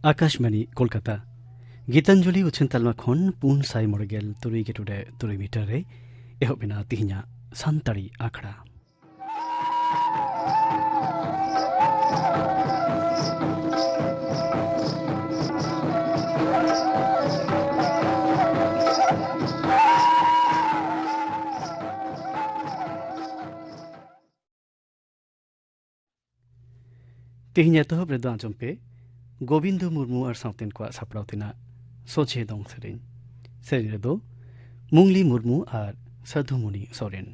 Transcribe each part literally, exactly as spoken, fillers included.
ᱟᱠᱟᱥᱵᱟᱬᱤ ᱠᱳᱞᱠᱟᱛᱟ᱾ ᱜᱤᱛᱟᱧᱡᱚᱞᱤ ᱩᱪᱷᱟᱹᱱ ᱛᱟᱞᱢᱟ ᱠᱷᱚᱱ ᱯᱩᱱ ᱥᱟᱭ ᱢᱚᱬᱮ ᱜᱮᱞ ᱛᱩᱨᱩᱭ ᱜᱮ ᱴᱩᱰᱮ ᱛᱩᱨᱩᱭ ᱢᱤᱴᱟᱨ ᱨᱮ ᱮᱦᱚᱵ ᱮᱱᱟ ᱛᱤᱦᱤᱧᱟᱜ ᱥᱟᱱᱛᱟᱲᱤ ᱟᱠᱷᱲᱟ᱾ ᱛᱮᱦᱮᱧ ᱮᱛᱚᱦᱚᱵ ᱨᱮᱫᱚ ᱟᱸᱡᱚᱢ ᱯᱮ ᱜᱳᱵᱤᱱᱫᱚ ᱢᱩᱨᱢᱩ ᱟᱨ ᱥᱟᱶᱛᱮᱱ ᱠᱚᱣᱟᱜ ᱥᱟᱯᱲᱟᱣ ᱛᱮᱱᱟᱜ ᱥᱚᱡᱷᱮ ᱫᱚᱝ ᱥᱮᱨᱮᱧ᱾ ᱥᱮᱨᱮᱧ ᱨᱮᱫᱚ ᱢᱩᱝᱞᱤ ᱢᱩᱨᱢᱩ ᱟᱨ ᱥᱟᱹᱫᱷᱩᱢᱩᱱᱤ ᱥᱚᱨᱮᱱ᱾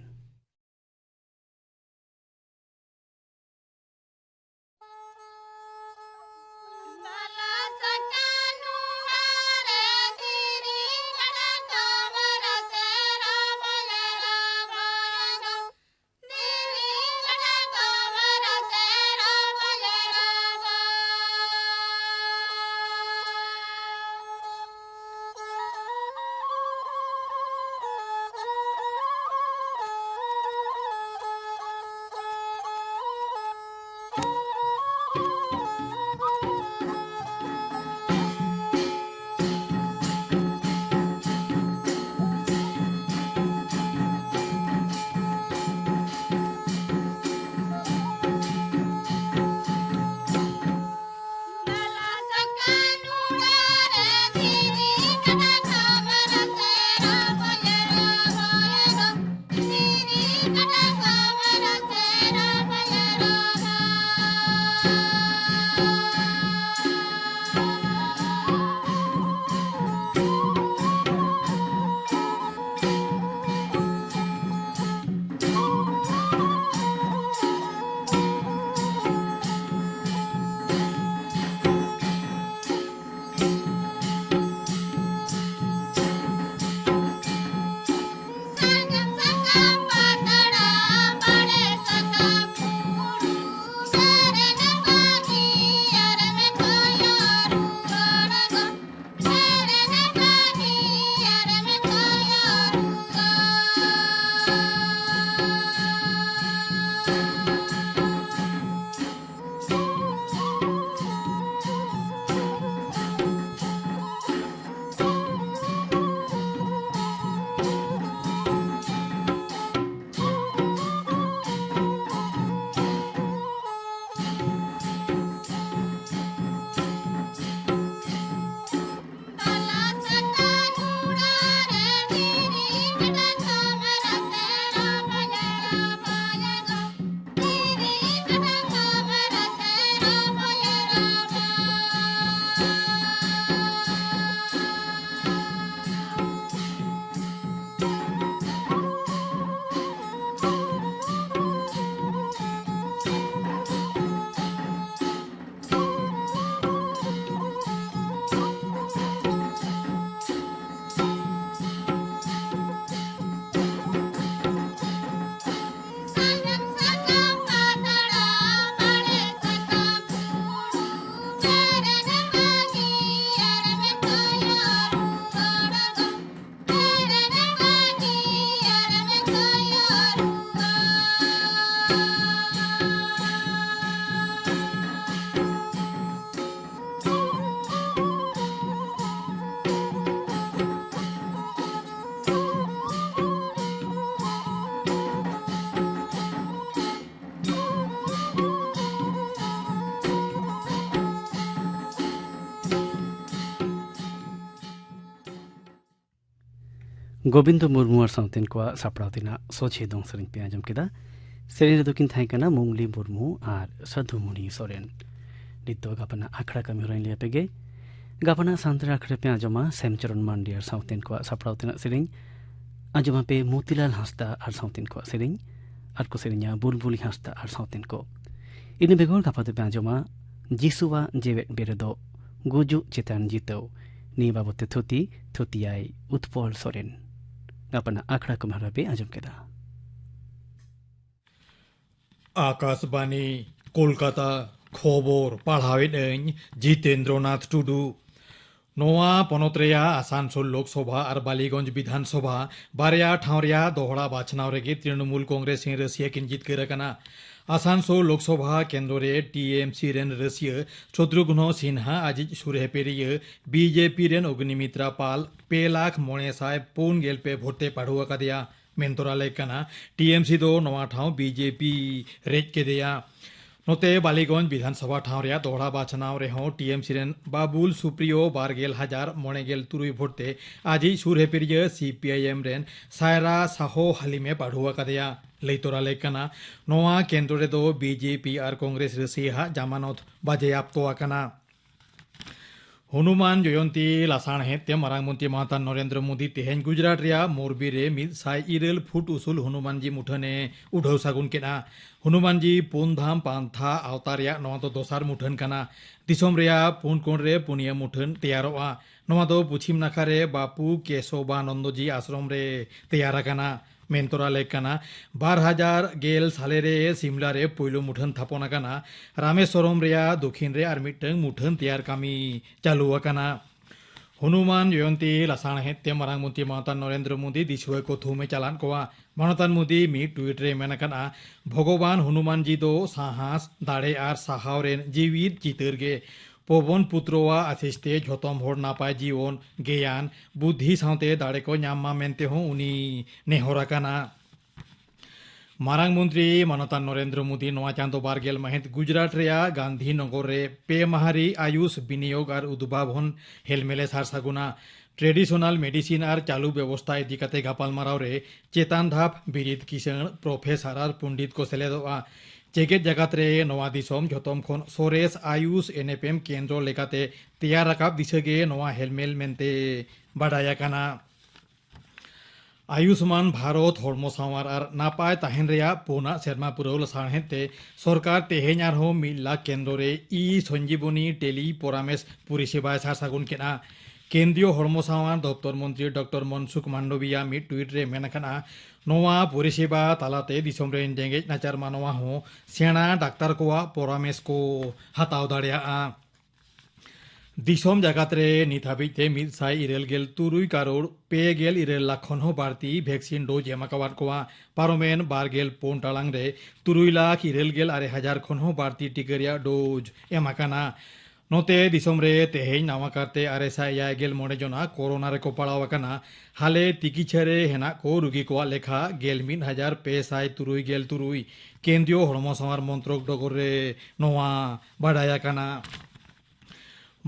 ᱜᱳᱵᱤᱱᱫᱚ ᱢᱩᱨᱢᱩ ᱟᱨ ᱥᱟᱶᱛᱮᱱ ᱠᱚᱣᱟᱜ ᱥᱟᱯᱲᱟᱣ ᱛᱮᱱᱟᱜ ᱥᱚᱡᱷᱮ ᱫᱚᱝ ᱥᱮᱨᱮᱧ ᱯᱮ ᱟᱸᱡᱚᱢ ᱠᱮᱫᱟ᱾ ᱥᱮᱨᱮᱧ ᱨᱮᱫᱚ ᱠᱤᱱ ᱛᱟᱦᱮᱸ ᱠᱟᱱᱟ ᱢᱩᱝᱞᱤ ᱢᱩᱨᱢᱩ ᱟᱨ ᱥᱟᱹᱫᱷᱩ ᱢᱩᱱᱤ ᱥᱚᱨᱮᱱ᱾ ᱱᱤᱛ ᱫᱚ ᱜᱟᱯᱟᱱᱟᱜ ᱟᱠᱷᱲᱟ ᱠᱟᱹᱢᱤ ᱦᱚᱨᱟᱧ ᱞᱟᱹᱭ ᱟᱯᱮ ᱜᱮ᱾ ᱜᱟᱯᱟᱱᱟᱜ ᱥᱟᱱᱛᱟᱲ ᱟᱠᱷᱲᱟ ᱯᱮ ᱟᱸᱡᱚᱢᱟ ᱥᱮᱢᱪᱚᱨᱚᱱ ᱢᱟᱱᱰᱤ ᱟᱨ ᱥᱟᱶᱛᱮᱱ ᱠᱚᱣᱟᱜ ᱥᱟᱯᱲᱟᱣ ᱛᱮᱱᱟᱜ ᱥᱮᱨᱮᱧ᱾ ᱟᱸᱡᱚᱢᱟᱯᱮ ᱢᱚᱛᱤᱞᱟᱞ ᱦᱟᱸᱥᱫᱟ ᱟᱨ ᱥᱟᱶᱛᱮᱱ ᱠᱚᱣᱟᱜ ᱥᱮᱨᱮᱧ᱾ ᱟᱨ ᱠᱚ ᱥᱮᱨᱮᱧᱟ ᱵᱩᱞᱵᱩᱞᱤ ᱦᱟᱸᱥᱫᱟ ᱟᱨ ᱥᱟᱶᱛᱮᱱ ᱠᱚ᱾ ᱤᱱᱟᱹ ᱵᱮᱜᱚᱨ ᱜᱟᱯᱟ ᱫᱚᱯᱮ ᱟᱸᱡᱚᱢᱟ ᱡᱤᱥᱩᱣᱟᱜ ᱡᱮᱣᱮᱫ ᱵᱮᱨᱮᱫᱚᱜ, ᱜᱩᱡᱩᱜ ᱪᱮᱛᱟᱱ ᱡᱤᱛᱟᱹᱣ᱾ ᱱᱤᱭᱟᱹ ᱵᱟᱵᱚᱫ ᱛᱮ ᱛᱷᱩᱛᱤ ᱛᱷᱩᱛᱤᱭᱟᱭ ᱩᱛᱯᱚᱞ ᱥᱚᱨᱮᱱ᱾ ᱜᱟᱯᱟᱱᱟᱜ ᱟᱠᱷᱲᱟ ᱠᱟᱹᱢᱤ ᱦᱚᱨᱟ ᱯᱮ ᱟᱸᱡᱚᱢ ᱠᱮᱫᱟ᱾ ᱟᱠᱟᱥᱵᱟᱱᱤ, ᱠᱳᱞᱠᱟᱛᱟ᱾ ᱠᱷᱚᱵᱚᱨ ᱯᱟᱲᱦᱟᱣᱮᱫ ᱟᱹᱧ ᱡᱤᱛᱮᱱᱫᱨᱚᱱᱟᱛᱷ ᱴᱩᱰᱩ᱾ ᱱᱚᱣᱟ ᱯᱚᱱᱚᱛ ᱨᱮᱭᱟᱜ ᱟᱥᱟᱱᱥᱳᱞ ᱞᱳᱠᱥᱚᱵᱷᱟ ᱟᱨ ᱵᱟᱞᱤᱜᱚᱸᱡᱽ ᱵᱤᱫᱷᱟᱱ ᱥᱚᱵᱷᱟ ᱵᱟᱨᱭᱟ ᱴᱷᱟᱶ ᱨᱮᱭᱟᱜ ᱫᱚᱦᱲᱟ ᱵᱟᱪᱷᱱᱟᱣ ᱨᱮᱜᱮ ᱛᱨᱤᱱᱚᱢᱩᱞ ᱠᱚᱝᱜᱨᱮᱥ ᱨᱮᱱ ᱨᱟᱹᱥᱤᱭᱟᱹ ᱠᱤᱱ ᱡᱤᱛᱠᱟᱹᱨ ᱟᱠᱟᱱᱟ᱾ ᱟᱥᱟᱱᱥᱳᱞ ᱞᱳᱠᱥᱚᱵᱷᱟ ᱠᱮᱱᱫᱨᱚ ᱨᱮ ᱴᱤ ᱮᱢ ᱥᱤ ᱨᱮᱱ ᱨᱟᱹᱥᱤᱭᱟᱹ ᱪᱚᱫᱽᱨᱩᱜᱷᱱᱚ ᱥᱤᱱᱦᱟ ᱟᱡᱤᱡ ᱥᱩᱨ ᱦᱮᱯᱮᱨᱤᱭᱟᱹ ᱵᱤ ᱡᱮ ᱯᱤ ᱨᱮᱱ ᱚᱜᱽᱱᱤᱢᱤᱛᱨᱟ ᱯᱟᱞ ᱯᱮ ᱞᱟᱠᱷ ᱢᱚᱬᱮ ᱥᱟᱭ ᱯᱩᱱ ᱜᱮᱞ ᱯᱮ ᱵᱷᱳᱴ ᱛᱮ ᱯᱟᱹᱰᱩ ᱟᱠᱟᱫᱮᱭᱟ᱾ ᱢᱮᱱ ᱛᱚᱨᱟ ᱞᱮᱠ ᱠᱟᱱᱟ, ᱴᱤ ᱮᱢ ᱥᱤ ᱫᱚ ᱱᱚᱣᱟ ᱴᱷᱟᱶ ᱵᱤ ᱡᱮ ᱯᱤ ᱨᱮᱡ ᱠᱮᱫᱮᱭᱟ᱾ ᱱᱚᱛᱮ ᱵᱟᱞᱤᱜᱚᱸᱡᱽ ᱵᱤᱫᱷᱟᱱ ᱥᱚᱵᱷᱟ ᱴᱷᱟᱶ ᱨᱮᱭᱟᱜ ᱫᱚᱦᱲᱟ ᱵᱟᱪᱷᱱᱟᱣ ᱨᱮᱦᱚᱸ ᱴᱤ ᱮᱢ ᱥᱤ ᱨᱮᱱ ᱵᱟᱵᱩᱞ ᱥᱩᱯᱨᱤᱭᱳ ᱵᱟᱨ ᱜᱮᱞ ᱦᱟᱡᱟᱨ ᱢᱚᱬᱮ ᱜᱮᱞ ᱛᱩᱨᱩᱭ ᱵᱷᱳᱴ ᱛᱮ ᱟᱡᱤᱡ ᱥᱩᱨ ᱦᱮᱯᱮᱨᱤᱭᱟᱹ ᱥᱤ ᱯᱤ ᱟᱭ ᱮᱢ ᱨᱮᱱ ᱥᱟᱭᱨᱟ ᱥᱟᱦᱚ ᱦᱟᱞᱤᱢᱮ ᱯᱟᱹᱰᱷᱩ ᱟᱠᱟᱫᱮᱭᱟ᱾ ᱞᱟᱹᱭ ᱛᱚᱨᱟ ᱞᱮᱠ ᱠᱟᱱᱟ, ᱱᱚᱣᱟ ᱠᱮᱱᱫᱨᱚ ᱨᱮᱫᱚ B J P R Congress ᱨᱟᱹᱥᱤᱭᱟᱹ ᱦᱟᱜ ᱡᱟᱢᱟᱱᱚᱛ ᱵᱟᱡᱮᱭᱟᱯᱛᱚ ᱟᱠᱟᱱᱟ᱾ ᱦᱚᱱᱩᱢᱟᱱ ᱡᱚᱭᱚᱱᱛᱤ ᱞᱟᱥᱟᱬᱦᱮᱫ ᱛᱮ ᱢᱟᱨᱟᱝ ᱢᱚᱱᱛᱨᱤ ᱢᱟᱱᱚᱛᱟᱱ ᱱᱚᱨᱮᱱᱫᱨᱚ ᱢᱳᱫᱤ ᱛᱮᱦᱮᱧ ᱜᱩᱡᱽᱨᱟᱴ ᱨᱮᱭᱟᱜ ᱢᱳᱨᱵᱤ ᱨᱮ ᱢᱤᱫ ᱥᱟᱭ ᱤᱨᱟᱹᱞ ᱯᱷᱩᱴ ᱩᱥᱩᱞ ᱦᱚᱱᱩᱢᱟᱱᱡᱤ ᱢᱩᱴᱷᱟᱹᱱ ᱮ ᱩᱰᱷᱟᱹᱣ ᱥᱟᱹᱜᱩᱱ ᱠᱮᱫᱼᱟ᱾ ᱦᱚᱱᱩᱢᱟᱱᱡᱤ ᱯᱩᱱ ᱫᱷᱟᱢ ᱯᱟᱱᱛᱷᱟ ᱟᱣᱛᱟ ᱨᱮᱭᱟᱜ ᱱᱚᱣᱟ ᱫᱚ ᱫᱚᱥᱟᱨ ᱢᱩᱴᱷᱟᱹᱱ ᱠᱟᱱᱟ᱾ ᱫᱤᱥᱚᱢ ᱨᱮᱭᱟᱜ ᱯᱩᱱ ᱠᱚᱬ ᱨᱮ ᱯᱩᱱᱭᱟᱹ ᱢᱩᱴᱷᱟᱹᱱ ᱛᱮᱭᱟᱨᱚᱜᱼᱟ᱾ ᱱᱚᱣᱟ ᱫᱚ ᱯᱚᱪᱷᱤᱢ ᱱᱟᱠᱷᱟ ᱨᱮ ᱵᱟᱯᱩ ᱠᱮᱥᱚᱵᱟᱱᱚᱱᱫᱚ ᱡᱤ ᱟᱥᱨᱚᱢ ᱨᱮ ᱛᱮᱭᱟᱨ ᱟᱠᱟᱱᱟ᱾ ᱢᱮᱱ ᱛᱚᱨᱟ ᱞᱮᱠ ᱠᱟᱱᱟ, ᱵᱟᱨ ᱦᱟᱡᱟᱨ ᱜᱮᱞ ᱥᱟᱞᱮ ᱨᱮ ᱥᱤᱢᱞᱟ ᱨᱮ ᱯᱳᱭᱞᱳ ᱢᱩᱴᱷᱟᱹᱱ ᱛᱷᱟᱯᱚᱱ ᱟᱠᱟᱱᱟ᱾ ᱨᱟᱢᱮᱥᱣᱚᱨᱚᱢ ᱨᱮᱭᱟᱜ ᱫᱚᱠᱷᱤᱱ ᱨᱮ ᱟᱨ ᱢᱤᱫᱴᱟᱝ ᱢᱩᱴᱷᱟᱹᱱ ᱛᱮᱭᱟᱨ ᱠᱟᱹᱢᱤ ᱪᱟᱹᱞᱩ ᱟᱠᱟᱱᱟ᱾ ᱦᱚᱱᱩᱢᱟᱱ ᱡᱚᱭᱚᱱᱛᱤ ᱞᱟᱥᱟᱬᱦᱮᱫ ᱛᱮ ᱢᱟᱨᱟᱝ ᱢᱚᱱᱛᱨᱤ ᱢᱟᱱᱚᱛᱟᱱ ᱱᱚᱨᱮᱱᱫᱨᱚ ᱢᱳᱫᱤ ᱫᱤᱥᱩᱣᱟᱹ ᱠᱚ ᱛᱷᱩᱢ ᱮ ᱪᱟᱞᱟᱱ ᱠᱚᱣᱟ᱾ ᱢᱟᱱᱚᱛᱟᱱ ᱢᱳᱫᱤ ᱢᱤᱫ ᱴᱩᱭᱤᱴ ᱨᱮ ᱢᱮᱱ ᱟᱠᱟᱫᱼᱟ, ᱵᱷᱚᱜᱚᱵᱟᱱ ᱦᱚᱱᱩᱢᱟᱱ ᱡᱤ ᱫᱚ ᱥᱟᱦᱟᱥ, ᱫᱟᱲᱮ ᱟᱨ ᱥᱟᱦᱟᱣ ᱨᱮᱱ ᱡᱤᱣᱤᱫ ᱪᱤᱛᱟᱹᱨ ᱜᱮ᱾ ᱯᱚᱵᱚᱱ ᱯᱩᱛᱨᱚᱣᱟᱜ ᱟᱥᱤᱥ ᱛᱮ ᱡᱷᱚᱛᱚᱢ ᱦᱚᱲ ᱱᱟᱯᱟᱭ ᱡᱤᱭᱚᱱ, ᱜᱮᱭᱟᱱ, ᱵᱩᱫᱽᱫᱷᱤ ᱥᱟᱶᱛᱮ ᱫᱟᱲᱮ ᱠᱚ ᱧᱟᱢ ᱢᱟ ᱢᱮᱱᱛᱮ ᱦᱚᱸ ᱩᱱᱤ ᱱᱮᱦᱚᱨ ᱟᱠᱟᱱᱟ᱾ ᱢᱟᱨᱟᱝ ᱢᱚᱱᱛᱨᱤ ᱢᱟᱱᱚᱛᱟᱱ ᱱᱚᱨᱮᱱᱫᱨᱚ ᱢᱳᱫᱤ ᱱᱚᱣᱟ ᱪᱟᱸᱫᱚ ᱵᱟᱨ ᱜᱮᱞ ᱢᱟᱹᱦᱤᱛ ᱜᱩᱡᱽᱨᱟᱴ ᱨᱮᱭᱟᱜ ᱜᱟᱱᱫᱷᱤ ᱱᱚᱜᱚᱨ ᱨᱮ ᱯᱮ ᱢᱟᱦᱟ ᱨᱤ ᱟᱭᱩᱥ ᱵᱤᱱᱤᱭᱳᱜᱽ ᱟᱨ ᱩᱫᱵᱷᱟᱵᱚᱱ ᱦᱮᱞᱢᱮᱞ ᱮ ᱥᱟᱨ ᱥᱟᱹᱜᱩᱱᱟ᱾ ᱴᱨᱮᱰᱤᱥᱚᱱᱟᱞ ᱢᱮᱰᱤᱥᱤᱱ ᱟᱨ ᱪᱟᱹᱞᱩ ᱵᱮᱵᱚᱥᱛᱷᱟ ᱤᱫᱤ ᱠᱟᱛᱮ ᱜᱟᱯᱟᱞᱢᱟᱨᱟᱣ ᱨᱮ ᱪᱮᱛᱟᱱ ᱫᱷᱟᱯ ᱵᱤᱨᱤᱫ ᱠᱤᱥᱟᱹᱬ, ᱯᱨᱚᱯᱷᱮᱥᱚᱨ ᱟᱨ ᱯᱚᱱᱰᱤᱛ ᱠᱚ ᱥᱮᱞᱮᱫᱚᱜᱼᱟ᱾ ᱡᱮᱜᱮᱛ ᱡᱟᱠᱟᱛ ᱨᱮ ᱱᱚᱣᱟ ᱫᱤᱥᱚᱢ ᱡᱷᱚᱛᱚᱢ ᱠᱷᱚᱱ ᱥᱚᱨᱮᱥ ᱟᱭᱩᱥ ᱮᱱᱮᱯᱮᱢ ᱠᱮᱱᱫᱨᱚ ᱞᱮᱠᱟᱛᱮ ᱛᱮᱭᱟᱨ ᱨᱟᱠᱟᱵ ᱫᱤᱥᱟᱹ ᱜᱮ ᱱᱚᱣᱟ ᱦᱮᱞᱢᱮᱞ ᱢᱮᱱᱛᱮ ᱵᱟᱰᱟᱭ ᱟᱠᱟᱱᱟ᱾ ᱟᱭᱩᱥᱢᱟᱱ ᱵᱷᱟᱨᱚᱛ ᱦᱚᱲᱢᱚ ᱥᱟᱶᱟᱨ ᱟᱨ ᱱᱟᱯᱟᱭ ᱛᱟᱦᱮᱱ ᱨᱮᱭᱟᱜ ᱯᱩᱱᱟᱜ ᱥᱮᱨᱢᱟ ᱯᱩᱨᱟᱹᱣ ᱞᱟᱥᱟᱲᱦᱮᱫ ᱛᱮ ᱥᱚᱨᱠᱟᱨ ᱛᱮᱦᱮᱧ ᱟᱨᱦᱚᱸ ᱢᱤᱫ ᱞᱟᱠᱷ ᱠᱮᱱᱫᱨᱚ ᱨᱮ ᱤ ᱥᱚᱧᱡᱤᱵᱚᱱᱤ ᱴᱮᱞᱤ ᱯᱚᱨᱟᱢᱮᱥ ᱯᱚᱨᱤᱥᱮᱵᱟᱭ ᱥᱟᱨ ᱥᱟᱹᱜᱩᱱ ᱠᱮᱫᱼᱟ᱾ ᱠᱮᱱᱫᱨᱤᱭᱚ ᱦᱚᱲᱢᱚ ᱥᱟᱶᱟᱨ ᱫᱚᱯᱛᱚᱨ ᱢᱚᱱᱛᱨᱤ ᱰᱚᱠᱴᱚᱨ ᱢᱚᱱᱥᱩᱠᱷ ᱢᱟᱱᱰᱚᱵᱤᱭᱟ ᱢᱤᱫ ᱴᱩᱭᱤᱴ ᱨᱮ ᱢᱮᱱ ᱟᱠᱟᱱᱟ, ᱱᱚᱣᱟ ᱯᱚᱨᱤᱥᱮᱵᱟ ᱛᱟᱞᱟᱛᱮ ᱫᱤᱥᱚᱢ ᱨᱮᱱ ᱡᱮᱜᱮᱡ ᱱᱟᱪᱟᱨ ᱢᱟᱱᱣᱟ ᱦᱚᱸ ᱥᱮᱬᱟ ᱰᱟᱠᱛᱟᱨ ᱠᱚᱣᱟᱜ ᱯᱚᱨᱟᱢᱮᱥ ᱠᱚ ᱦᱟᱛᱟᱣ ᱫᱟᱲᱮᱭᱟᱜᱼᱟ᱾ ᱫᱤᱥᱚᱢ ᱡᱟᱠᱟᱛ ᱨᱮ ᱱᱤᱛ ᱦᱟᱹᱵᱤᱡ ᱛᱮ ᱢᱤᱫ ᱥᱟᱭ ᱤᱨᱟᱹᱞ ᱜᱮᱞ ᱛᱩᱨᱩᱭ ᱠᱟᱨᱳᱲ ᱯᱮ ᱜᱮᱞ ᱤᱨᱟᱹᱞ ᱞᱟᱠᱷ ᱠᱷᱚᱱ ᱦᱚᱸ ᱵᱟᱹᱲᱛᱤ ᱵᱷᱮᱠᱥᱤᱱ ᱰᱳᱡᱽ ᱮᱢ ᱟᱠᱟᱣᱟᱫ ᱠᱚᱣᱟ᱾ ᱯᱟᱨᱚᱢᱮᱱ ᱵᱟᱨ ᱜᱮᱞ ᱯᱩᱱ ᱴᱟᱲᱟᱝ ᱨᱮ ᱛᱩᱨᱩᱭ ᱞᱟᱠᱷ ᱤᱨᱟᱹᱞ ᱜᱮᱞ ᱟᱨᱮ ᱦᱟᱡᱟᱨ ᱠᱷᱚᱱ ᱦᱚᱸ ᱵᱟᱹᱲᱛᱤ ᱴᱤᱠᱟᱹ ᱨᱮᱭᱟᱜ ᱰᱳᱡᱽ ᱮᱢ ᱟᱠᱟᱱᱟ᱾ ᱱᱚᱛᱮ ᱫᱤᱥᱚᱢ ᱨᱮ ᱛᱮᱦᱮᱧ ᱱᱟᱣᱟ ᱠᱟᱨᱛᱮ ᱟᱨᱮ ᱥᱟᱭ ᱮᱭᱟᱭ ᱜᱮᱞ ᱢᱚᱬᱮ ᱡᱚᱱᱟ ᱠᱳᱨᱳᱱᱟ ᱨᱮᱠᱚ ᱯᱟᱲᱟᱣ ᱟᱠᱟᱱᱟ᱾ ᱦᱟᱞᱮ ᱛᱤᱠᱤᱪᱷᱟ ᱨᱮ ᱦᱮᱱᱟᱜ ᱠᱚ ᱨᱩᱜᱤ ᱠᱚᱣᱟᱜ ᱞᱮᱠᱷᱟ ᱜᱮᱞ ᱢᱤᱫ ᱦᱟᱡᱟᱨ ᱯᱮ ᱥᱟᱭ ᱛᱩᱨᱩᱭ ᱜᱮᱞ ᱛᱩᱨᱩᱭ᱾ ᱠᱮᱱᱫᱨᱤᱭᱚ ᱦᱚᱲᱢᱚ ᱥᱟᱶᱟᱨ ᱢᱚᱱᱛᱨᱚᱠ ᱰᱚᱜᱚᱨ ᱨᱮ ᱱᱚᱣᱟ ᱵᱟᱰᱟᱭ ᱟᱠᱟᱱᱟ᱾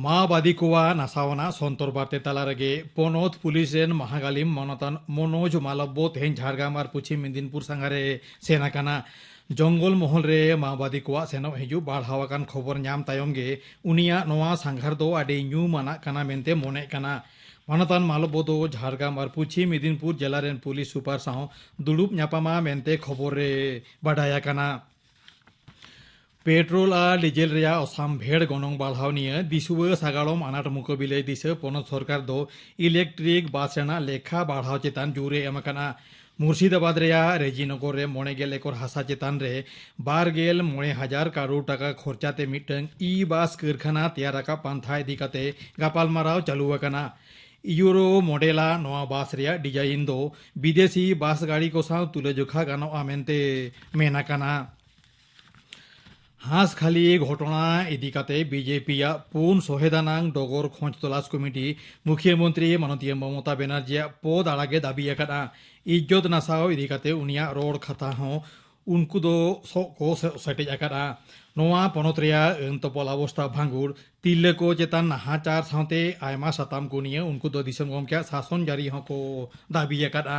ᱢᱟᱣᱵᱟᱫᱤ ᱠᱚᱣᱟᱜ ᱱᱟᱥᱟᱣ ᱟᱱᱟᱜ ᱥᱚᱱᱛᱚᱨ ᱵᱟᱨᱛᱮ ᱛᱟᱞᱟ ᱨᱮᱜᱮ ᱯᱚᱱᱚᱛ ᱯᱩᱞᱤᱥ ᱨᱮᱱ ᱢᱟᱦᱟᱜᱟᱞᱤᱢ ᱢᱟᱱᱚᱛᱟᱱ ᱢᱚᱱᱳᱡᱽ ᱢᱟᱞᱚᱵᱽᱵᱚ ᱛᱮᱦᱮᱧ ᱡᱷᱟᱲᱜᱨᱟᱢ ᱟᱨ ᱯᱚᱪᱷᱤᱢ ᱢᱮᱫᱤᱱᱯᱩᱨ ᱥᱟᱸᱜᱷᱟᱨᱮ ᱥᱮᱱ ᱟᱠᱟᱱᱟ᱾ ᱡᱚᱝᱜᱚᱞ ᱢᱚᱦᱚᱞ ᱨᱮ ᱢᱟᱣᱵᱟᱫᱤ ᱠᱚᱣᱟᱜ ᱥᱮᱱᱚᱜ ᱦᱤᱡᱩᱜ ᱵᱟᱲᱦᱟᱣ ᱟᱠᱟᱱ ᱠᱷᱚᱵᱚᱨ ᱧᱟᱢ ᱛᱟᱭᱚᱢ ᱜᱮ ᱩᱱᱤᱭᱟᱜ ᱱᱚᱣᱟ ᱥᱟᱸᱜᱷᱟᱨ ᱫᱚ ᱟᱹᱰᱤ ᱧᱩᱢᱟᱱᱟᱜ ᱠᱟᱱᱟ ᱢᱮᱱᱛᱮ ᱢᱚᱱᱮᱜ ᱠᱟᱱᱟ᱾ ᱢᱟᱱᱚᱛᱟᱱ ᱢᱟᱞᱚᱵᱽᱵᱚ ᱫᱚ ᱡᱷᱟᱲᱜᱨᱟᱢ ᱟᱨ ᱯᱚᱪᱷᱤᱢ ᱢᱮᱫᱤᱱᱯᱩᱨ ᱡᱮᱞᱟ ᱨᱮᱱ ᱯᱩᱞᱤᱥ ᱥᱩᱯᱟᱨ ᱥᱟᱶ ᱫᱩᱲᱩᱵ ᱧᱟᱯᱟᱢᱟ ᱢᱮᱱᱛᱮ ᱠᱷᱚᱵᱚᱨ ᱨᱮ ᱵᱟᱰᱟᱭ ᱟᱠᱟᱱᱟ᱾ ᱯᱮᱴᱨᱳᱞ ᱟᱨ ᱰᱤᱡᱮᱞ ᱨᱮᱭᱟᱜ ᱚᱥᱟᱢᱵᱷᱮᱲ ᱜᱚᱱᱚᱝ ᱵᱟᱲᱦᱟᱣ ᱱᱤᱭᱟᱹ ᱫᱤᱥᱩᱣᱟᱹ ᱥᱟᱜᱟᱲᱚᱢ ᱟᱱᱟᱴ ᱢᱩᱠᱟᱹᱵᱤᱞᱟᱹᱭ ᱫᱤᱥᱟᱹ ᱯᱚᱱᱚᱛ ᱥᱚᱨᱠᱟᱨ ᱫᱚ ᱤᱞᱮᱠᱴᱨᱤᱠ ᱵᱟᱥ ᱨᱮᱱᱟᱜ ᱞᱮᱠᱷᱟ ᱵᱟᱲᱦᱟᱣ ᱪᱮᱛᱟᱱ ᱡᱳᱨ ᱮ ᱮᱢ ᱟᱠᱟᱱᱟ᱾ ᱢᱩᱨᱥᱤᱫᱟᱵᱟᱫᱽ ᱨᱮᱭᱟᱜ ᱨᱮᱡᱤᱱᱚᱜᱚᱨ ᱨᱮ ᱢᱚᱬᱮ ᱜᱮᱞ ᱮᱠᱚᱨ ᱦᱟᱥᱟ ᱪᱮᱛᱟᱱ ᱨᱮ ᱵᱟᱨ ᱜᱮᱞ ᱢᱚᱬᱮ ᱦᱟᱡᱟᱨ ᱠᱟᱨᱳᱲ ᱴᱟᱠᱟ ᱠᱷᱚᱨᱪᱟ ᱛᱮ ᱢᱤᱫᱴᱟᱝ ᱤ ᱵᱟᱥ ᱠᱟᱹᱨᱠᱷᱟᱱᱟ ᱛᱮᱭᱟᱨ ᱨᱟᱠᱟᱵ ᱯᱟᱱᱛᱷᱟ ᱤᱫᱤ ᱠᱟᱛᱮ ᱜᱟᱯᱟᱞᱢᱟᱨᱟᱣ ᱪᱟᱹᱞᱩ ᱟᱠᱟᱱᱟ᱾ ᱤᱭᱩᱨᱳ ᱢᱚᱰᱮᱞᱟᱜ ᱱᱚᱣᱟ ᱵᱟᱥ ᱨᱮᱭᱟᱜ ᱰᱤᱡᱟᱭᱤᱱ ᱫᱚ ᱵᱤᱫᱮᱥᱤ ᱵᱟᱥ ᱜᱟᱹᱰᱤ ᱠᱚ ᱥᱟᱶ ᱛᱩᱞᱟᱹᱡᱚᱠᱷᱟ ᱜᱟᱱᱚᱜᱼᱟ ᱢᱮᱱᱛᱮ ᱢᱮᱱ ᱟᱠᱟᱱᱟ᱾ ᱦᱟᱸᱥᱠᱷᱟᱹᱞᱤ ᱜᱷᱚᱴᱚᱱᱟ ᱤᱫᱤ ᱠᱟᱛᱮ ᱵᱤᱡᱮᱯᱤ ᱟᱜ ᱯᱩᱱ ᱥᱚᱦᱮᱫ ᱟᱱᱟᱝ ᱰᱚᱜᱚᱨ ᱠᱷᱚᱸᱡ ᱛᱚᱞᱟᱥ ᱠᱚᱢᱤᱴᱤ ᱢᱩᱠᱷᱤᱭᱟᱹ ᱢᱚᱱᱛᱨᱤ ᱢᱟᱱᱚᱛᱤᱭᱟᱹ ᱢᱚᱢᱚᱛᱟ ᱵᱮᱱᱟᱨᱡᱤᱭᱟᱜ ᱯᱚᱫ ᱟᱲᱟᱜ ᱮ ᱫᱟᱹᱵᱤ ᱟᱠᱟᱫᱼᱟ᱾ ᱤᱡᱽᱡᱚᱛ ᱱᱟᱥᱟᱣ ᱤᱫᱤ ᱠᱟᱛᱮ ᱩᱱᱤᱭᱟᱜ ᱨᱚᱲ ᱠᱟᱛᱷᱟ ᱦᱚᱸ ᱩᱱᱠᱩ ᱫᱚ ᱥᱚᱜ ᱠᱚ ᱥᱮ-, ᱥᱮᱴᱮᱡ ᱟᱠᱟᱫᱼᱟ᱾ ᱱᱚᱣᱟ ᱯᱚᱱᱚᱛ ᱨᱮᱭᱟᱜ ᱟᱹᱱ ᱛᱚᱯᱚᱞ ᱚᱵᱚᱥᱛᱷᱟ ᱵᱷᱟᱸᱜᱩᱲ, ᱛᱤᱨᱞᱟᱹ ᱠᱚ ᱪᱮᱛᱟᱱ ᱱᱟᱦᱟᱪᱟᱨ ᱥᱟᱶᱛᱮ ᱟᱭᱢᱟ ᱥᱟᱛᱟᱢ ᱠᱚ ᱱᱤᱭᱮ ᱩᱱᱠᱩ ᱫᱚ ᱫᱤᱥᱚᱢ ᱜᱚᱢᱠᱮᱭᱟᱜ ᱥᱟᱥᱚᱱ ᱡᱟᱹᱨᱤ ᱦᱚᱸᱠᱚ ᱫᱟᱹᱵᱤ ᱟᱠᱟᱫᱼᱟ᱾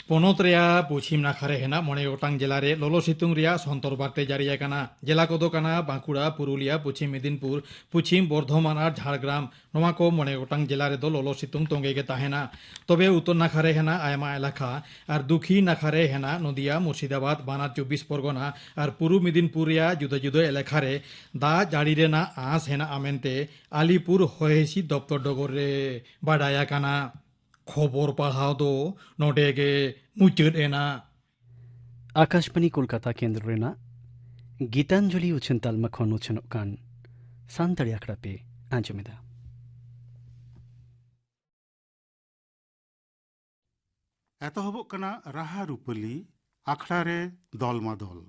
ᱯᱚᱱᱚᱛ ᱨᱮᱭᱟᱜ ᱯᱚᱪᱷᱤᱢ ᱱᱟᱠᱷᱟ ᱨᱮ ᱦᱮᱱᱟᱜ ᱢᱚᱬᱮ ᱜᱚᱴᱟᱝ ᱡᱮᱞᱟ ᱨᱮ ᱞᱚᱞᱚ ᱥᱤᱛᱩᱝ ᱨᱮᱭᱟᱜ ᱥᱚᱱᱛᱚᱨ ᱵᱟᱨᱛᱮ ᱡᱟᱹᱨᱤ ᱟᱠᱟᱱᱟ᱾ ᱡᱮᱞᱟ ᱠᱚᱫᱚ ᱠᱟᱱᱟ ᱵᱟᱸᱠᱩᱲᱟ, ᱯᱩᱨᱩᱞᱤᱭᱟ, ᱯᱚᱪᱷᱤᱢ ᱢᱮᱫᱤᱱᱯᱩᱨ, ᱯᱚᱪᱷᱤᱢ ᱵᱚᱨᱫᱷᱚᱢᱟᱱ ᱟᱨ ᱡᱷᱟᱲᱜᱨᱟᱢ᱾ ᱱᱚᱣᱟ ᱠᱚ ᱢᱚᱬᱮ ᱜᱚᱴᱟᱝ ᱡᱮᱞᱟ ᱨᱮᱫᱚ ᱞᱚᱞᱚ ᱥᱤᱛᱩᱝ ᱛᱚᱸᱜᱮ ᱜᱮ ᱛᱟᱦᱮᱱᱟ᱾ ᱛᱚᱵᱮ ᱩᱛᱛᱚᱨ ᱱᱟᱠᱷᱟ ᱨᱮ ᱦᱮᱱᱟᱜ ᱟᱭᱢᱟ ᱮᱞᱟᱠᱟ ᱟᱨ ᱫᱩᱠᱷᱤᱱ ᱱᱟᱠᱷᱟ ᱨᱮ ᱦᱮᱱᱟᱜ ᱱᱚᱫᱤᱭᱟ, ᱢᱩᱨᱥᱤᱫᱟᱵᱟᱫᱽ, ᱵᱟᱱᱟᱨ ᱪᱚᱵᱵᱤᱥ ᱯᱚᱨᱜᱚᱱᱟ ᱟᱨ ᱯᱩᱨᱩᱵ ᱢᱮᱫᱤᱱᱯᱩᱨ ᱨᱮᱭᱟᱜ ᱡᱩᱫᱟᱹ ᱡᱩᱫᱟᱹ ᱮᱞᱟᱠᱟ ᱨᱮ ᱫᱟᱜ ᱡᱟᱹᱲᱤ ᱨᱮᱱᱟᱜ ᱟᱸᱥ ᱦᱮᱱᱟᱜᱼᱟ ᱢᱮᱱᱛᱮ ᱟᱞᱤᱯᱩᱨ ᱦᱚᱭ ᱦᱤᱸᱥᱤᱫ ᱫᱚᱯᱛᱚᱨ ᱰᱚᱜᱚᱨ ᱨᱮ ᱵᱟᱰᱟᱭ ᱟᱠᱟᱱᱟ᱾ ᱠᱷᱚᱵᱚᱨ ᱯᱟᱲᱦᱟᱣ ᱫᱚ ᱱᱚᱰᱮ ᱜᱮ ᱢᱩᱪᱟᱹᱫ ᱮᱱᱟ᱾ ᱟᱠᱟᱥᱵᱟᱬᱤ ᱠᱳᱞᱠᱟᱛᱟ ᱠᱮᱱᱫᱨᱚ ᱨᱮᱱᱟᱜ ᱜᱤᱛᱟᱧᱡᱚᱞᱤ ᱩᱪᱷᱟᱹᱱ ᱛᱟᱞᱢᱟ ᱠᱷᱚᱱ ᱩᱪᱷᱟᱹᱱᱚᱜ ᱠᱟᱱ ᱥᱟᱱᱛᱟᱲᱤ ᱟᱠᱷᱲᱟ ᱯᱮ ᱟᱸᱡᱚᱢᱮᱫᱟ᱾ ᱮᱛᱚᱦᱚᱵᱚᱜ ᱠᱟᱱᱟ ᱨᱟᱦᱟ ᱨᱩᱯᱟᱹᱞᱤ, ᱟᱠᱷᱲᱟ ᱨᱮ ᱫᱚᱞ ᱢᱟ ᱫᱚᱞ᱾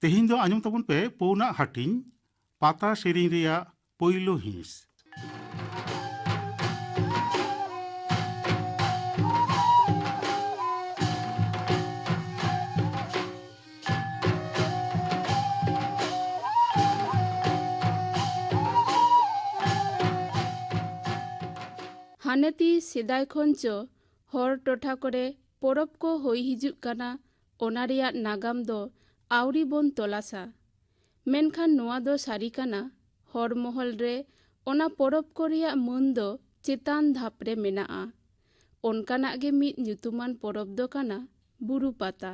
ᱛᱮᱦᱮᱧ ᱫᱚ ᱟᱸᱡᱚᱢ ᱛᱟᱵᱚᱱ ᱯᱮ ᱯᱩᱱᱟᱜ ᱦᱟᱹᱴᱤᱧ, ᱯᱟᱛᱟ ᱥᱮᱨᱮᱧ ᱨᱮᱭᱟᱜ ᱯᱳᱭᱞᱳ ᱦᱤᱸᱥ᱾ ᱦᱟᱱᱮᱛᱤ ᱥᱮᱫᱟᱭ ᱠᱷᱚᱱ ᱪᱚ ᱦᱚᱲ ᱴᱚᱴᱷᱟ ᱠᱚᱨᱮ ᱯᱚᱨᱚᱵᱽ ᱠᱚ ᱦᱩᱭ ᱦᱤᱡᱩᱜ ᱠᱟᱱᱟ, ᱚᱱᱟ ᱨᱮᱭᱟᱜ ᱱᱟᱜᱟᱢ ᱫᱚ ᱟᱹᱣᱨᱤ ᱵᱚᱱ ᱛᱚᱞᱟᱥᱟ᱾ ᱢᱮᱱᱠᱷᱟᱱ ᱱᱚᱣᱟ ᱫᱚ ᱥᱟᱹᱨᱤ ᱠᱟᱱᱟ, ᱦᱚᱲ ᱢᱚᱦᱚᱞ ᱨᱮ ᱚᱱᱟ ᱯᱚᱨᱚᱵᱽ ᱠᱚ ᱨᱮᱭᱟᱜ ᱢᱟᱹᱱ ᱫᱚ ᱪᱮᱛᱟᱱ ᱫᱷᱟᱯ ᱨᱮ ᱢᱮᱱᱟᱜᱼᱟ᱾ ᱚᱱᱠᱟᱱᱟᱜ ᱜᱮ ᱢᱤᱫ ᱧᱩᱛᱩᱢᱟᱱ ᱯᱚᱨᱚᱵᱽ ᱫᱚ ᱠᱟᱱᱟ ᱵᱩᱨᱩ ᱯᱟᱛᱟ᱾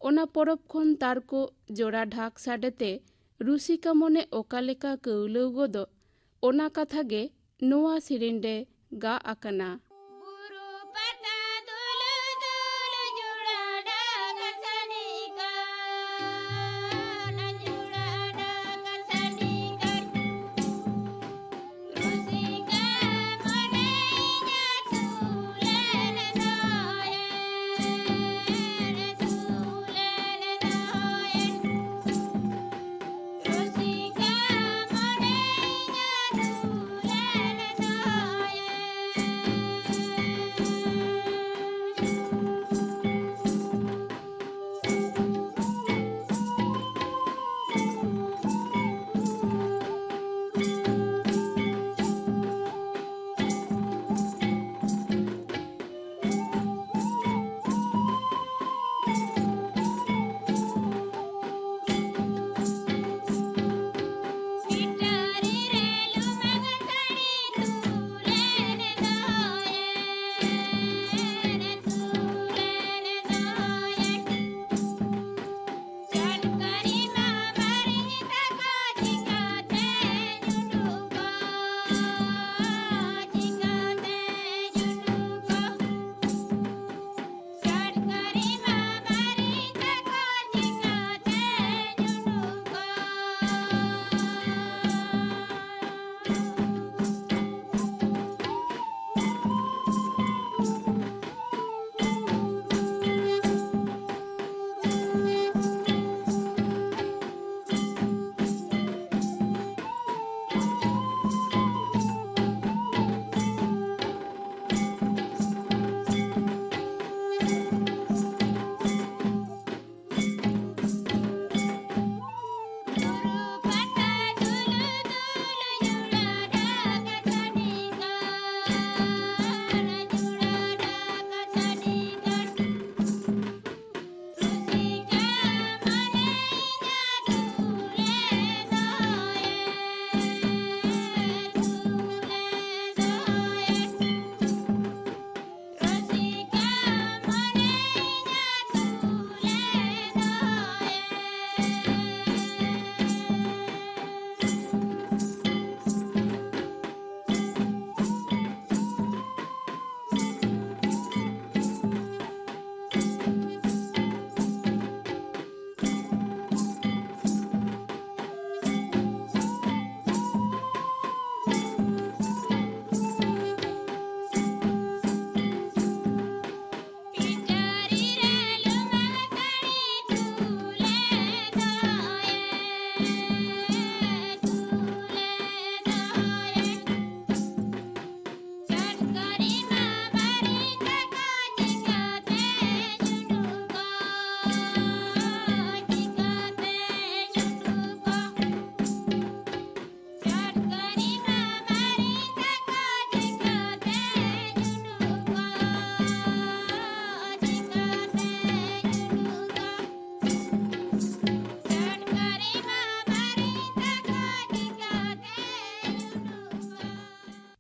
ᱚᱱᱟ ᱯᱚᱨᱚᱵᱽ ᱠᱷᱚᱱ ᱛᱟᱨᱠᱚ ᱡᱚᱲᱟ ᱰᱷᱟᱠ ᱥᱟᱰᱮ ᱛᱮ ᱨᱩᱥᱤᱠᱟ ᱢᱚᱱᱮ ᱚᱠᱟ ᱞᱮᱠᱟ ᱠᱟᱹᱣᱞᱟᱹᱣ ᱜᱚᱫᱚᱜ, ᱚᱱᱟ ᱠᱟᱛᱷᱟ ᱜᱮ ᱱᱚᱣᱟ ᱥᱮᱨᱮᱧ ᱨᱮ ᱜᱟᱜ ᱟᱠᱟᱱᱟ᱾ ᱵᱩᱨᱩ ᱯᱟᱛᱟ ᱫᱩᱞ ᱫᱩᱞ ᱡᱩᱲᱟ ᱰᱷᱟᱠ ᱥᱟᱰᱮ ᱠᱟᱱ, ᱡᱩᱲᱟ ᱰᱷᱟᱠ ᱥᱟᱰᱮ ᱠᱟᱱ᱾ ᱨᱩᱥᱤᱠᱟ ᱢᱚᱱᱮ ᱤᱧᱟᱹ ᱥᱩᱞᱟᱹᱨ ᱫᱚᱭᱮ᱾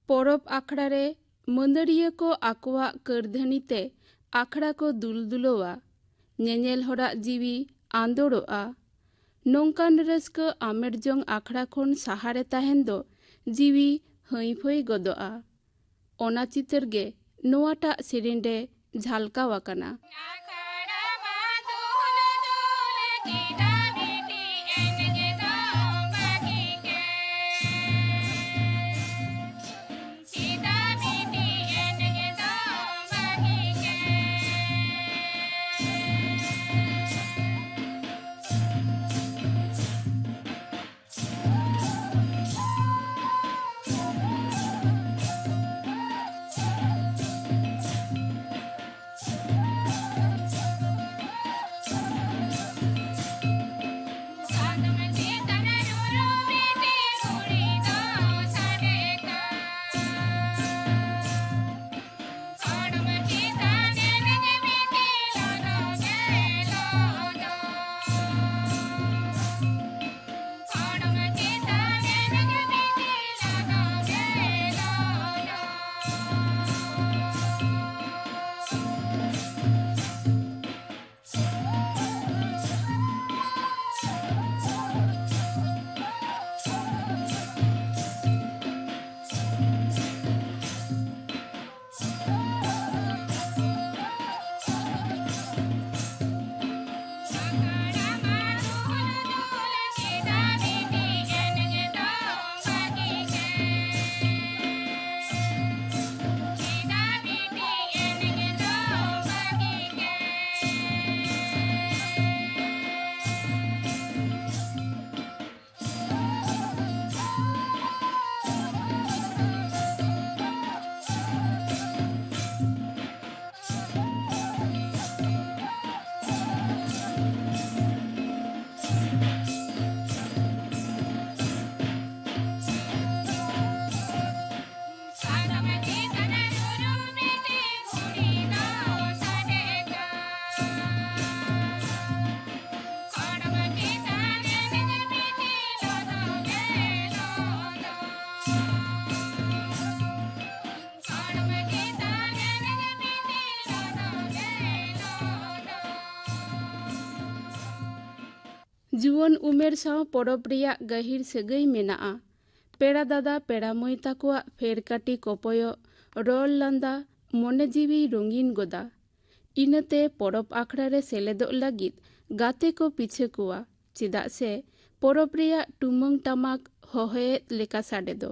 ᱯᱚᱨᱚᱵᱽ ᱟᱠᱷᱲᱟ ᱨᱮ ᱢᱟᱹᱫᱟᱹᱲᱤᱭᱟᱹ ᱠᱚ ᱟᱠᱚᱣᱟᱜ ᱠᱟᱹᱨᱫᱷᱟᱹᱱᱤ ᱛᱮ ᱟᱠᱷᱲᱟ ᱠᱚ ᱫᱩᱞ ᱫᱩᱞᱟᱹᱣᱟ᱾ ᱧᱮᱧᱮᱞ ᱦᱚᱲᱟᱜ ᱡᱤᱣᱤ ᱟᱸᱫᱳᱲᱚᱜᱼᱟ᱾ ᱱᱚᱝᱠᱟᱱ ᱨᱟᱹᱥᱠᱟᱹ ᱟᱢᱮᱨ ᱡᱚᱝ ᱟᱠᱷᱲᱟ ᱠᱷᱚᱱ ᱥᱟᱦᱟᱨᱮ ᱛᱟᱦᱮᱱ ᱫᱚ ᱡᱤᱣᱤ ᱦᱟᱹᱭ ᱯᱷᱟᱹᱭ ᱜᱚᱫᱚᱜᱼᱟ᱾ ᱚᱱᱟ ᱪᱤᱛᱟᱹᱨ ᱜᱮ ᱱᱚᱣᱟᱴᱟᱜ ᱥᱮᱨᱮᱧ ᱨᱮ ᱡᱷᱟᱞᱠᱟᱣ ᱟᱠᱟᱱᱟ᱾ ᱡᱩᱣᱟᱹᱱ ᱩᱢᱮᱨ ᱥᱟᱶ ᱯᱚᱨᱚᱵᱽ ᱨᱮᱭᱟᱜ ᱜᱟᱹᱦᱤᱨ ᱥᱟᱹᱜᱟᱹᱭ ᱢᱮᱱᱟᱜᱼᱟ᱾ ᱯᱮᱲᱟ ᱫᱟᱫᱟ ᱯᱮᱲᱟ ᱢᱟᱹᱭ ᱛᱟᱠᱚᱣᱟᱜ ᱯᱷᱮᱨ ᱠᱟᱹᱴᱤ ᱠᱚᱯᱚᱭᱚᱜ, ᱨᱚᱲ ᱞᱟᱸᱫᱟ, ᱢᱚᱱᱮ ᱡᱤᱣᱤ ᱨᱚᱝᱜᱤᱱ ᱜᱚᱫᱟ᱾ ᱤᱱᱟᱹᱛᱮ ᱯᱚᱨᱚᱵᱽ ᱟᱠᱷᱲᱟ ᱨᱮ ᱥᱮᱞᱮᱫᱚᱜ ᱞᱟᱹᱜᱤᱫ ᱜᱟᱛᱮ ᱠᱚ ᱯᱤᱪᱷᱟᱹ ᱠᱚᱣᱟ, ᱪᱮᱫᱟᱜ ᱥᱮ ᱯᱚᱨᱚᱵᱽ ᱨᱮᱭᱟᱜ ᱴᱩᱢᱟᱹᱝ ᱴᱟᱢᱟᱠ ᱦᱚᱦᱚᱭᱮᱫ ᱞᱮᱠᱟ ᱥᱟᱰᱮ ᱫᱚ᱾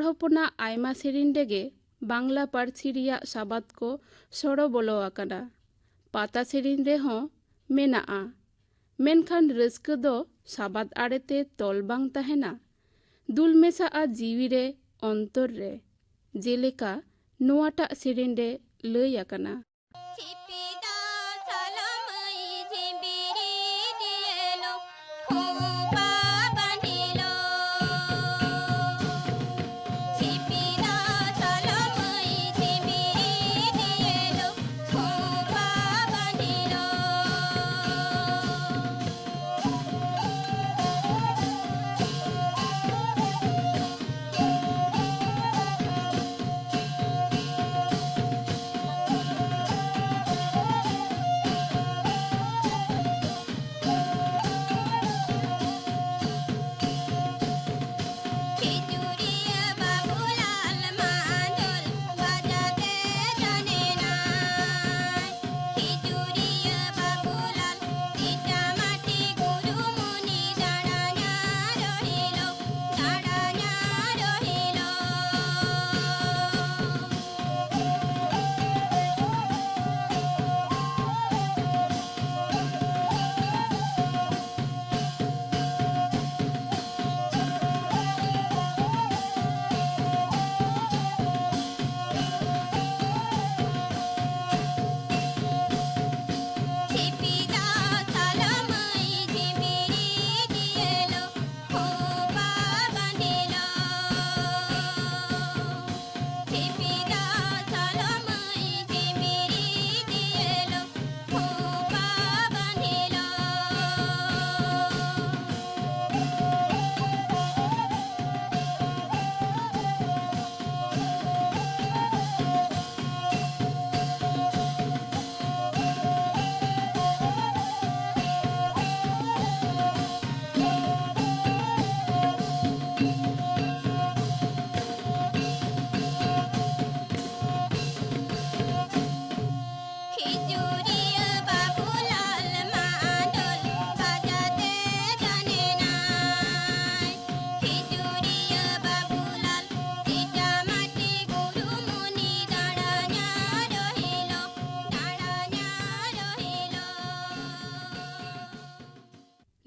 ᱦᱚᱲ ᱦᱚᱯᱚᱱᱟᱜ ᱟᱭᱢᱟ ᱥᱮᱨᱮᱧ ᱨᱮᱜᱮ ᱵᱟᱝᱞᱟ ᱯᱟᱹᱨᱥᱤ ᱨᱮᱭᱟᱜ ᱥᱟᱵᱟᱫ ᱠᱚ ᱥᱚᱲᱚ ᱵᱚᱞᱚ ᱟᱠᱟᱱᱟ᱾ ᱯᱟᱛᱟ ᱥᱮᱨᱮᱧ ᱨᱮᱦᱚᱸ ᱢᱮᱱᱟᱜᱼᱟ, ᱢᱮᱱᱠᱷᱟᱱ ᱨᱟᱹᱥᱠᱟᱹ ᱫᱚ ᱥᱟᱵᱟᱫ ᱟᱲᱮᱛᱮ ᱛᱚᱞ ᱵᱟᱝ ᱛᱟᱦᱮᱱᱟ, ᱫᱩᱞ ᱢᱮᱥᱟᱜᱼᱟ ᱡᱤᱣᱤ ᱨᱮ, ᱚᱱᱛᱚᱨ ᱨᱮ, ᱡᱮᱞᱮᱠᱟ ᱱᱚᱣᱟᱴᱟᱜ ᱥᱮᱨᱮᱧ ᱨᱮ ᱞᱟᱹᱭ ᱟᱠᱟᱱᱟ᱾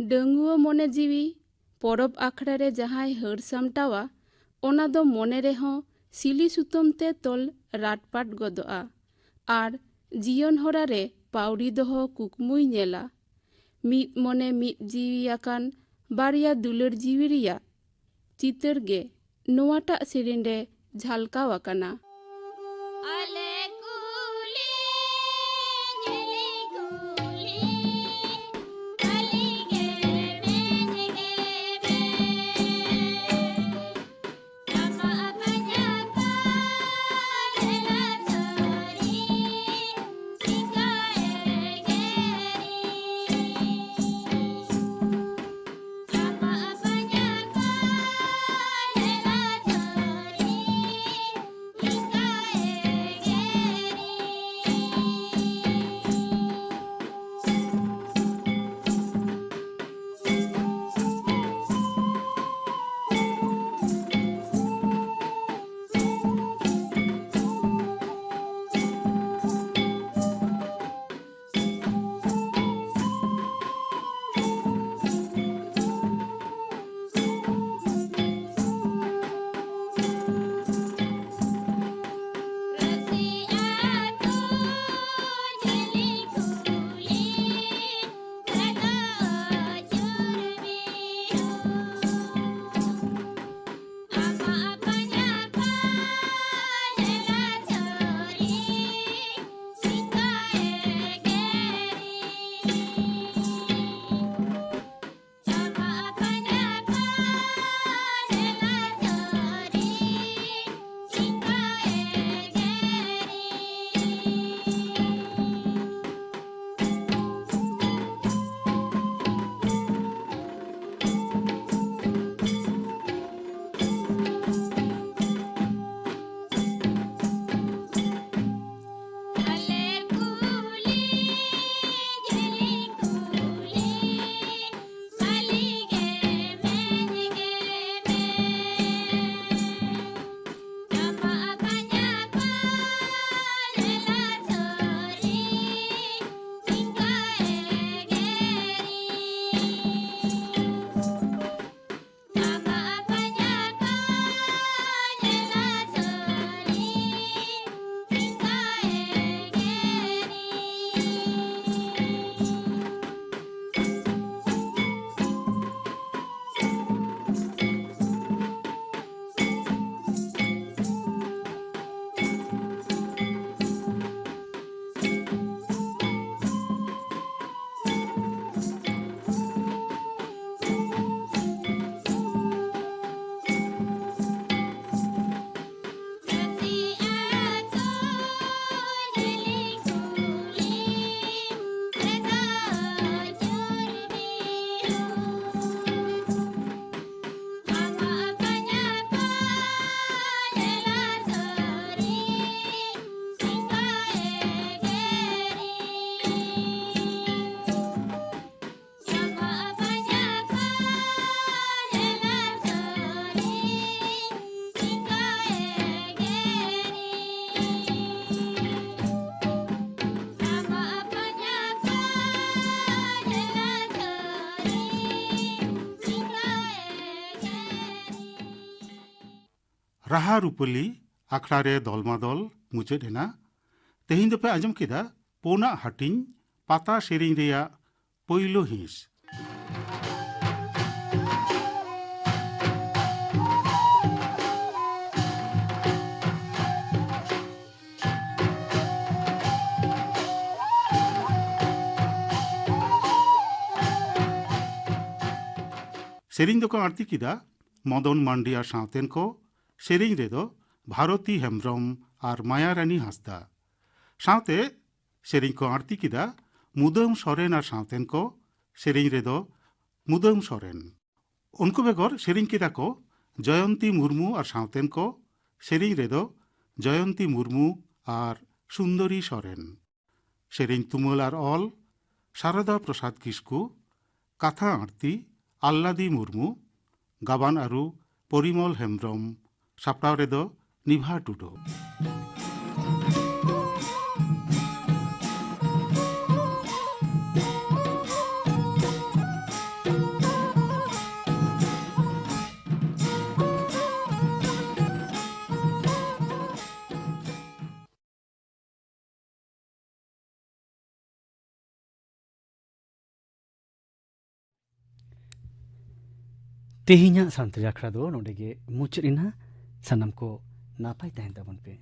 ᱰᱟᱺᱜᱩᱣᱟᱹ ᱢᱚᱱᱮ ᱡᱤᱣᱤ ᱯᱚᱨᱚᱵᱽ ᱟᱠᱷᱲᱟ ᱨᱮ ᱡᱟᱦᱟᱸᱭ ᱦᱟᱹᱨ ᱥᱟᱢᱴᱟᱣᱟ, ᱚᱱᱟ ᱫᱚ ᱢᱚᱱᱮ ᱨᱮᱦᱚᱸ ᱥᱤᱞᱤ ᱥᱩᱛᱟᱹᱢ ᱛᱮ ᱛᱚᱞ ᱨᱟᱴᱯᱟᱴ ᱜᱚᱫᱚᱜᱼᱟ ᱟᱨ ᱡᱤᱭᱚᱱ ᱦᱚᱨᱟ ᱨᱮ ᱯᱟᱹᱣᱲᱤ ᱫᱚᱦᱚ ᱠᱩᱠᱢᱩᱭ ᱧᱮᱞᱟ᱾ ᱢᱤᱫ ᱢᱚᱱᱮ ᱢᱤᱫ ᱡᱤᱣᱤ ᱟᱠᱟᱱ ᱵᱟᱨᱭᱟ ᱫᱩᱞᱟᱹᱲ ᱡᱤᱣᱤ ᱨᱮᱭᱟᱜ ᱪᱤᱛᱟᱹᱨ ᱜᱮ ᱱᱚᱣᱟᱴᱟᱜ ᱥᱮᱨᱮᱧ ᱨᱮ ᱡᱷᱟᱞᱠᱟᱣ ᱟᱠᱟᱱᱟ᱾ ᱟᱞᱮ ᱠᱩᱞᱤ, ᱧᱮᱞᱮ ᱠᱩᱞᱤ, ᱟᱞᱮ ᱜᱮ ᱢᱮᱱ ᱜᱮ ᱢᱮᱱ᱾ ᱟᱢᱟᱜ ᱯᱟᱸᱡᱟ ᱠᱚᱨᱮ ᱞᱟᱡᱟᱣ ᱨᱮ ᱥᱤᱸᱜᱟᱭᱮ ᱜᱮᱨᱤ᱾ ᱨᱟᱦᱟ ᱨᱩᱯᱟᱹᱞᱤ ᱟᱠᱷᱲᱟ ᱨᱮ ᱫᱚᱞᱢᱟᱫᱚᱞ ᱢᱩᱪᱟᱹᱫ ᱮᱱᱟ᱾ ᱛᱮᱦᱮᱧ ᱫᱚᱯᱮ ᱟᱸᱡᱚᱢ ᱠᱮᱫᱟ ᱯᱩᱱᱟᱜ ᱦᱟᱹᱴᱤᱧ ᱯᱟᱛᱟ ᱥᱮᱨᱮᱧ ᱨᱮᱭᱟᱜ ᱯᱳᱭᱞᱳ ᱦᱤᱸᱥ᱾ ᱥᱮᱨᱮᱧ ᱫᱚᱠᱚ ᱟᱬᱛᱤ ᱠᱮᱫᱟ ᱢᱚᱫᱚᱱ ᱢᱟᱱᱰᱤ ᱟᱨ ᱥᱟᱶᱛᱮᱱ ᱠᱚ, ᱥᱮᱨᱮᱧ ᱨᱮᱫᱚ ᱵᱷᱟᱨᱚᱛᱤ ᱦᱮᱢᱵᱽᱨᱚᱢ ᱟᱨ ᱢᱟᱭᱟᱨᱟᱱᱤ ᱦᱟᱸᱥᱫᱟ᱾ ᱥᱟᱶᱛᱮ ᱥᱮᱨᱮᱧ ᱠᱚ ᱟᱬᱛᱤ ᱠᱮᱫᱟ ᱢᱩᱫᱟᱹᱢ ᱥᱚᱨᱮᱱ ᱟᱨ ᱥᱟᱶᱛᱮᱱ ᱠᱚ, ᱥᱮᱨᱮᱧ ᱨᱮᱫᱚ ᱢᱩᱫᱟᱹᱢ ᱥᱚᱨᱮᱱ᱾ ᱩᱱᱠᱩ ᱵᱮᱜᱚᱨ ᱥᱮᱨᱮᱧ ᱠᱮᱫᱟ ᱠᱚ ᱡᱚᱭᱚᱱᱛᱤ ᱢᱩᱨᱢᱩ ᱟᱨ ᱥᱟᱶᱛᱮᱱ ᱠᱚ, ᱥᱮᱨᱮᱧ ᱨᱮᱫᱚ ᱡᱚᱭᱚᱱᱛᱤ ᱢᱩᱨᱢᱩ ᱟᱨ ᱥᱩᱱᱫᱚᱨᱤ ᱥᱚᱨᱮᱱ᱾ ᱥᱮᱨᱮᱧ ᱛᱩᱢᱟᱹᱞ ᱟᱨ ᱚᱞ ᱥᱟᱨᱚᱫᱟ ᱯᱨᱚᱥᱟᱫᱽ ᱠᱤᱥᱠᱩ, ᱠᱟᱛᱷᱟ ᱟᱬᱛᱤ ᱟᱞᱞᱟᱫᱤ ᱢᱩᱨᱢᱩ, ᱜᱟᱵᱟᱱ ᱟᱹᱨᱩ ᱯᱚᱨᱤᱢᱚᱞ ᱦᱮᱢᱵᱽᱨᱚᱢ, ᱥᱟᱯᱲᱟᱣ ᱨᱮᱫᱚ ᱱᱤᱵᱷᱟ ᱴᱩᱰᱩ᱾ ᱛᱮᱦᱮᱧᱟᱜ ᱥᱟᱱᱛᱟᱲᱤ ᱟᱠᱷᱲᱟ ᱫᱚ ᱱᱚᱰᱮ ᱜᱮ ᱢᱩᱪᱟᱹᱫ ᱮᱱᱟ᱾ ᱥᱟᱱᱟᱢ ᱠᱚ ᱱᱟᱯᱟᱭ ᱛᱟᱦᱮᱱ ᱛᱟᱵᱚᱱ ᱯᱮ᱾